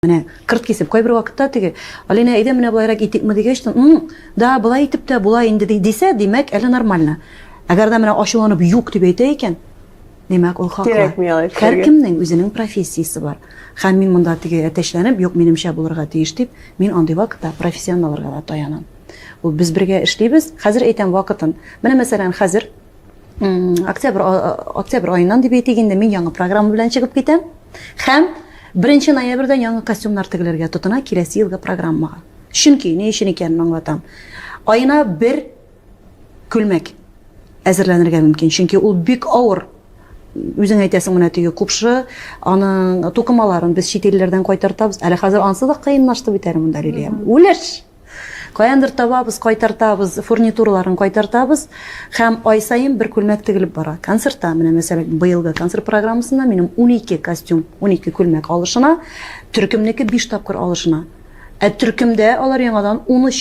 Менә кырт кисеп, кайбер вакытта теге, Алинә, әйдә менә болайрак итикме дигәч, м, да, болай итеп тә була инде дисә, димәк, әле нормально. Әгәр дә менә ачуланып юк дип әйтә икән, димәк, ул хаклы. Кирәкми алай эшләргә. Һәркемнең үзенең профессиясе бар. Һәм мин монда теге әтәчләнеп, юк, минемчә булырга тиеш дип, мин андый вакытта профессионалларга да таянам. Ул без бергә эшлибез. Хәзер әйтәм вакытын. Менә мәсәлән, хәзер октябрь октябрь аеннан дип әйтик инде, мин яңа программа белән чыгып китәм. Һәм 1 ноябрьдән яңа костюмнар тегелергә тотына киләсе елгы программага. Чөнки ни өчен икәнен аңлатам. Аена бер күлмәк әзерләнергә мөмкин, чөнки ул бик авыр. Үзең әйтәсең, менә теге купшы, аның тукымаларын без чит илләрдән кайтартабыз. Әле хәзер ансы да кыенлашты бит әле монда, Лилия. Үлеш! Каяндыр табабыз, кайтартабыз, фурнитураларын кайтартабыз һәм ай саен бер күлмәк тегелеп бара. Концертта, менә мәсәлән, быелгы концерт программасында минем 12 костюм, 12 күлмәк алышына, төркемнеке 5 тапкыр алышына. Ә төркемдә алар яңадан 13.